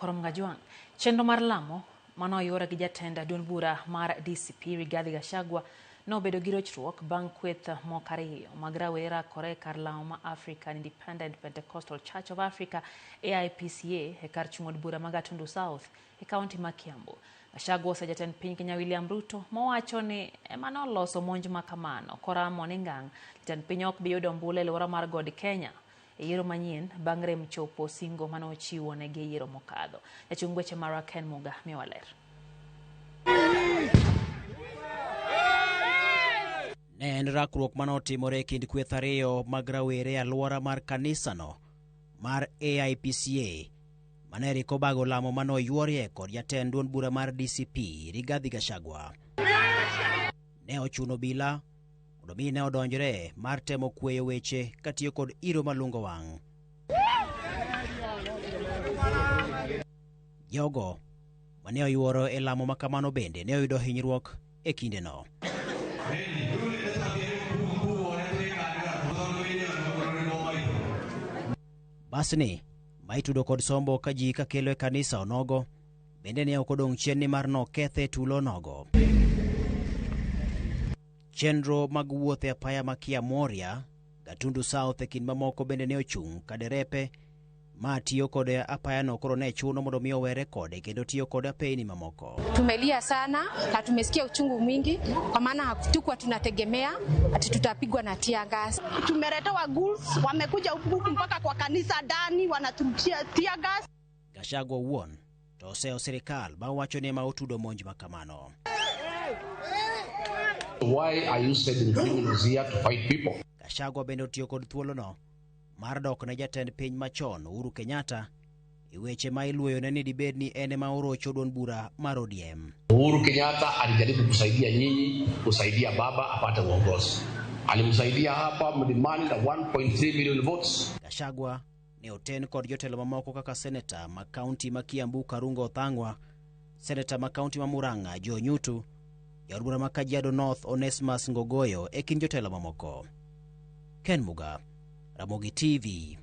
Koromgajwang'. Chenro mar lamo mane oyuor gi jatend duond bura mar DCP Rigathi Gachagua nobedo gi rochruok bang' kweth moko ariyo mag rawere rakore e kar lamo ma African Independent Pentecostal Church of Africa AIPCA e kar chung' od bura ma Gatundu South e kaunti ma Kiambu. Gachagua ose jatend piny Kenya William Ruto mowacho ni ema noloso monj ma kamano koramo ni ngang' jatend piny ok bi yudo ombulu e alwora mar God Kenya e yiero manyien bang' rem chopo singo mane ochiwo negi e yiero mokadho. Jachung' weche marwa Ken Muga miyowa ler. Ne en rakruok mane otimore e kind kweth ariyo mag rawere e alwora mar kanisano mar AIPCA mane rik obago lamo mane oyuorie kod jatend duond bura mar DCP Rigathi Gachagua. Ne ochuno obila mondo mi ne odonjre mar temo kweyo weche katiyo kod iro malungo wang'. Jogo mane oyuoro e lamo ma kamano bende ne oyudo hinyruok e kindeno. Basni ma itudo kod sombo ka ji kakelo e kanisa onogo bende ne ok odong' chien nimar nokethe e tulo onogo. Chenro mag wuoth e apaya ma Kia Moria, Gatundu South e kind mamoko bende ne ochung' ka derepe ma tiyo kod apayano koro ne chuno mondo mi owere kode kendo tiyo kod apeyni mamoko. Tumelia sana na tumesikia uchungu mwingi, kwa maana hatukuwa tunategemea ati tutapigwa na tear gas. Tumeletewa goons, wamekuja huku mpaka kwa kanisa ndani wanaturushia tear gas. Gachagua owuon to oseyo sirikal ma owacho ni ema otudo monj ma kamano. Why are you sending criminals here to fight people? Gachagua bende otiyo kod thuolono mar dok ne jatend piny machon Uhuru Kenyatta e weche ma iluoyone ni dibed ni en ema orocho duond bura mar ODM. Uhuru Kenyatta alijaribu kusaidia nyinyi, kusaidia baba apate uongozi. Alimsaidia hapa Mlimani na 1.3 million votes. Gachagua ne oten kod jotelo mamoko kaka seneta ma kaunti ma Kiambu Karungo Thang'wa, seneta ma kaunti ma Murang'a Joe Nyutu, jaod bura ma Kajiado North Onesmus Ngogoyo e kind jotelo mamoko. Ken Muga, Ramogi TV.